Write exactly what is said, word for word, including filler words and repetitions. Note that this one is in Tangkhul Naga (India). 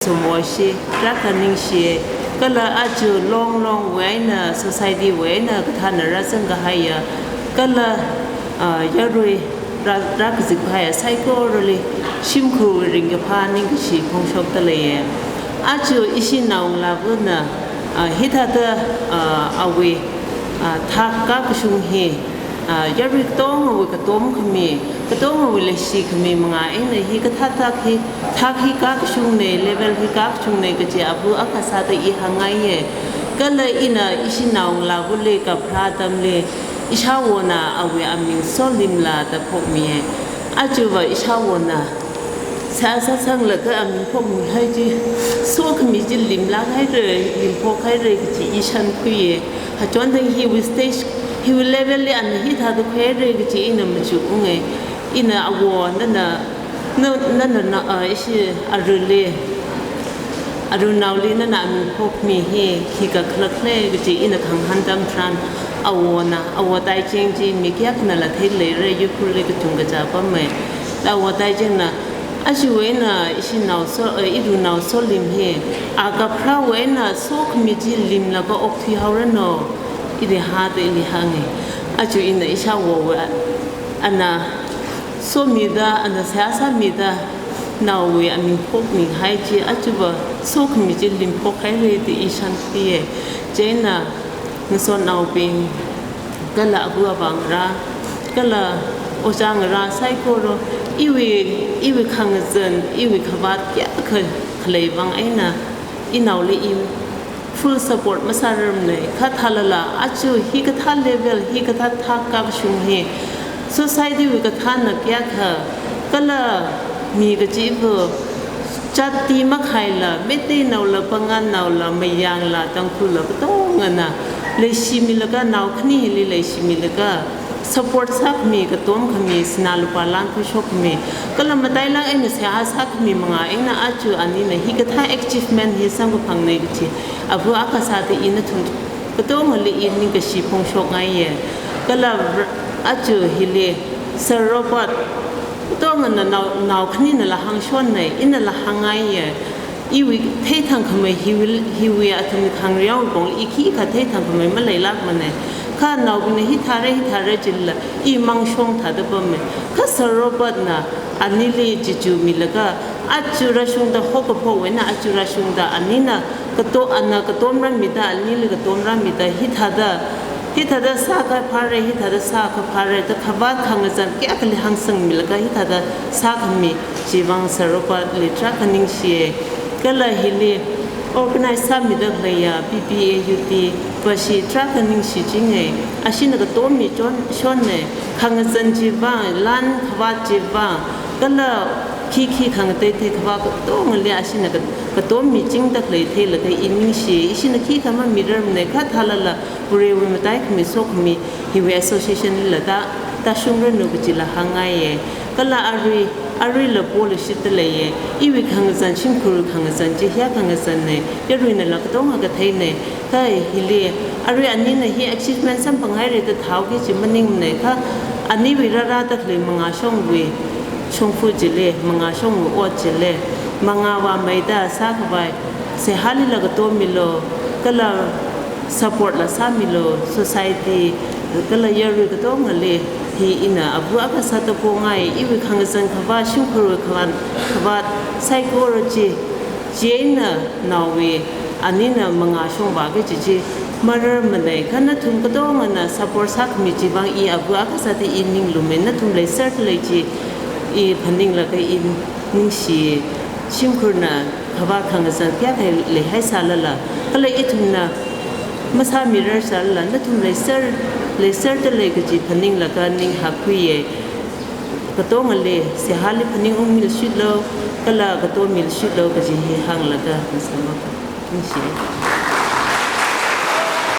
Somo shi, tarākha ningshiya, kala aja longlongwui eina, society wui eina kathānna rāzang kahaiya, kala, ah, yarui rā, rākazip kahaiya saikorali shimkhurwui ringkaphā ningkashi phongshokda leiya. Aja ishi naongalāvana, ah, hithāda, ah, awui, ah, thak kakashung hi, ah, yarui katongawui katom khami, katongawui leishi khami manga eina hi kathā thak hi, thak hi kakashungnei, level hi kakashungnei kaji ava akha sāda i hāngngaiya. Kala ina ishi naongalāvali kapharā atamli, ishāvāna awui aming Solimla da phokmiya. Ajava ishāvāna seihā sāsanglaga aming phokmihai chi, sokhami chi limlāk haira, limphok haira kaji i shānkhuiya. Hachon thang hiwui stage, hiwui level li ana hithāda khuihaira kaji ina machukunga. Ina avo nana, na, nana, na, ah, ishi arali, arunaoli nana aming phokmi hi, khikha khalak lei kaji ina khangahān atam tharan, avona, avo Taicheng chi mi kayākhanala theileira, Ukhrulli kachungkha chāpamma. Avo Taichengna, ajawui eina ishi nao So, eh, irunao Solim hi, a kapharāwui eina sokhami chi limlaga okthui haoranu, ili hāda ili hānga. Aja ina ishāvāwui, ana somida, ana seihā sāmida, naowui aming phokmihai chi, ajava sokhami chi limphok haira da i shānkhuiya. Chieina ngasotnaobing, kala ava avā ngarā, kala ojā ngarā saikora, iwui, iwui khangazan, iwui khavāt kayākha khalei vang eina, inaoli i full support masārarmanei, kha thālala, aja hikathā level, hikathā thak kakashung hi, society wui kathānna kayākha, kala mi kachiva, jati makhaila, Meiteinaola, Pangannaola, Mayangla, Tangkhulna, katongana leishimilaga, nao khanili leishimilaga, support sākhami, katom khami, sinā lupā lān khuishokkhami, kala matailāk eina seihā sākhami manga eina aja anina hikathā achievement hi samkaphangna kaji ava akha sāda i nathum katongali i ningkashi phongshokngaiya. Kala r-, aja hili Sir Robert, katongana nao, nao khaninala hāngshonna, inala hāngngaiya. Iwui theithangkhamei hiwui, hiwui athum khangareo pongli i khikha theithangkhamei maleilākmana. Kha naobingna hithāra, hithāra jilala, i mangshong thāda pamma. Kha Sir Robertna anili chichumilaga, aja rāshungda haokaphokna, aja rāshungda anina kato-, ana katom rāmida, anili katom rāmida, hithāda, hithāda sākha phāra, hithāda sākha phāra da khavāt khangazan kayākhali hāngsangmilaga, hithāda sākhami, chivang Sir Robertli tarākha ningshiya. Kala hili organize sāmida khaleiya P P A U T vashi tarākha ningshichinga. Ashina katom mi chon, shonna, khangazan chivang, lan khavāt chivang, kala khikhi khangateitei khavāt katongali ashina ka-, katom michingda khalei theilaga i ningshi. Ishina khikha mamirarmana, kha thālala Varewui mataikhami sokhami hiwui association lila tā, tāshungranu kajila hāngngaiya. Kala arui, aruila polushitta leiya. Iwui khangazan, shimkhurwui khangazan chi hiyā khangazanna, yaruinala katonga katheina. Kha hili, arui anina hi achievement samphanghaira da thāhaoki kaji maningmana, kha aniwui rārāda khalei mangāshongwui shongfa chili, mangāshongwui ot chili, mangāvāmeida sākhavai, seihālila katommilu, kala support la sāmilu, society, kala yarui katongali hi ina ava akha sāda pongai, iwui khangazan khavāt, shimkhurwui khavāt, khavāt saikora chi, chieina naowui, anina mangāshongvāki kaji chi mararmana, kha nathum katongana support sākhami chivang i ava akha sāda i ningluma, nathum leiserda lei chi i phaninglaga i ningshi, shimkhurna khavāt khangazan kayākha leihaisālala, kala ithumna masāmirarsālala, nathum leiser, leiserda lei kaji phaninglaga ning hakkhuiya. Katongali seihāli phaningungmilushitlu, kala katommilushitlu kaji hi hānglaga ngasāma. Ningshi.